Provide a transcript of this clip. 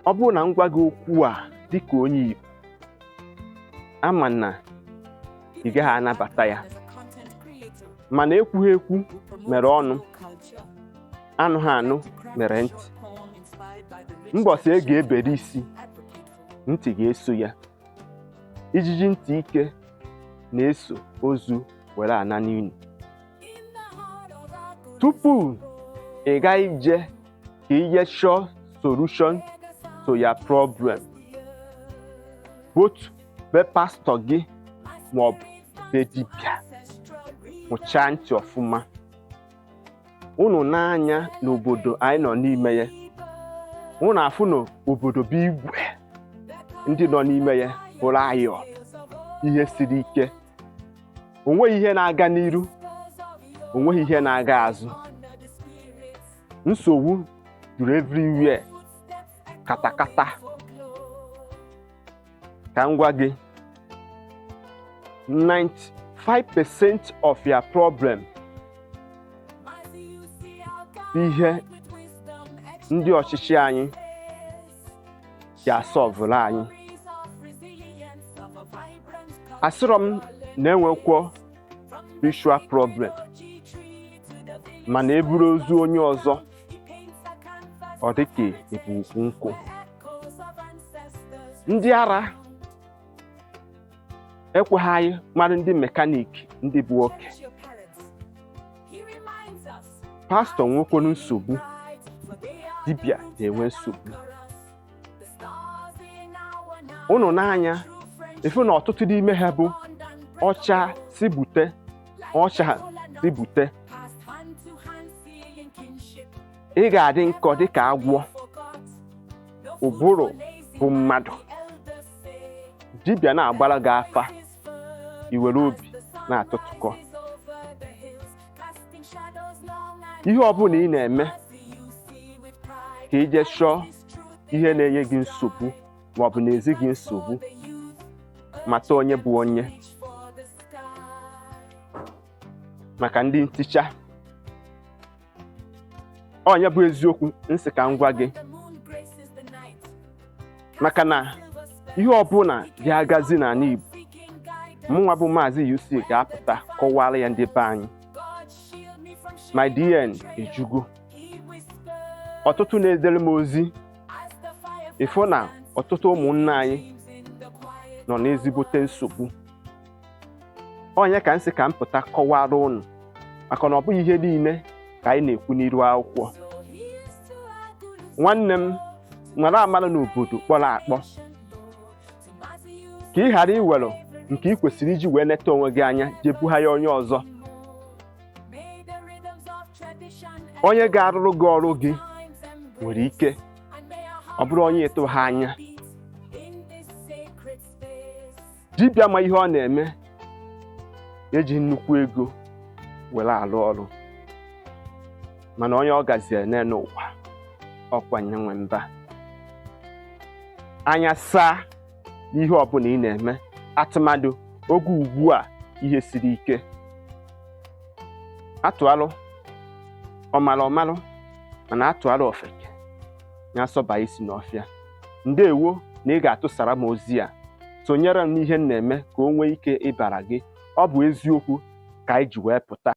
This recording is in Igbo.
Ọ bụrụ na m gwa gị okwu a dịka onye Igbo, ama na ị gaghị anabata ya, mana ekwughị ekwu mere ọnụ, anụghị anụ mere ntị. Mbọsị e ga-ebere isi, ntị ga-eso ya. Ijiji ntị ike na-eso ozu were ana n'ini. Tupu ị gaa ije ka ije chọọ solution to your problem, both be pastọ gị maọbụ be dibịa, mụchaa ntị ọfụma. Unu n'anya n'obodo anyị nọ n'ime ya, unu afụ na obodo bụ igwe ndị nọ n'ime ya bụrụ ayọ ihe siri ike. O nweghị ihe na-aga n'iru, o nweghị ihe na-aga azụ. Nsogbu juru everywhere, katakata. Ka m gwa gị, 95% of your problem, ihe ndị ọchịchị anyị ji asolvụrụ anyị. Asịrọ m na enwekwọ spiritual problem, mana eburu ozu onye ọzọ, ọ dị ka ebu ukwu nkụ. Ndị ara ekweghị anyị mara ndị mechanic, ndị bụ oke pastọ nwekwara nsogbu, dibịa na-enwe nsogbu. Unu n'anya efu na ọtụtụ n'ime ha bụ ọcha si bute, ọcha si bute. Ị ga-adị nkọ dịka agwọ, ụbụrụ bụ mmadụ. Dibịa na-agbara gị afa, i were obi na-atụtụkọ. Ihe ọbụla ị na-eme ka ije chọọ ihe na-enye gị nsogbu maọbụ na-ezi gị nsogbu, mata onye bụ onye. Maka ndị nticha, onye bụ eziokwu nsị ka m gwa gị, maka na ihe ọbụla dị agazi n'ala Igbo, mụnwa bụ Maazị UC ga-apụta kọwara ya ndị be anyị. My DM ejugo, ọtụtụ na-edere m ozi, ịfụ na ọtụtụ ụmụnne anyị nọ n'ezigbote nsogbu. Onye ka m sị ka m pụta kọwara ụnụ, maka na ọ bụghị ihe niile ka anyị na-ekwu n'iru akwụkwọ. Nwanne m, mara amara n'obodo kpọrọ akpọ, ka ị ghara iwere nke ị kwesịrị iji wee neta onwe gị anya jee bugha ya onye ọzọ. Onye ga-arụrụ gị ọrụ gị nwere ike ọ bụrụ onye ịtụ ha anya. Dibịa ma ihe ọ na-eme eji nnukwu ego were arụ ọrụ, mana onye ọ gaziere n'elu ụwa ọkwa nye nwe mba. Anya saa n'ihe ọbụla ị na-eme, atụmadụ oge ugbu a ihe siri ike. Atụalụ ọmara ọmalụ, mana atụalụ ofeke ya asọba isi n'ọfịa. Ndewo na ị ga-atụsara m ozi a, sonyere m n'ihe m na-eme ka o nwee ike ịbara gị. Ọ bụ eziokwu ka anyị ji wee pụta.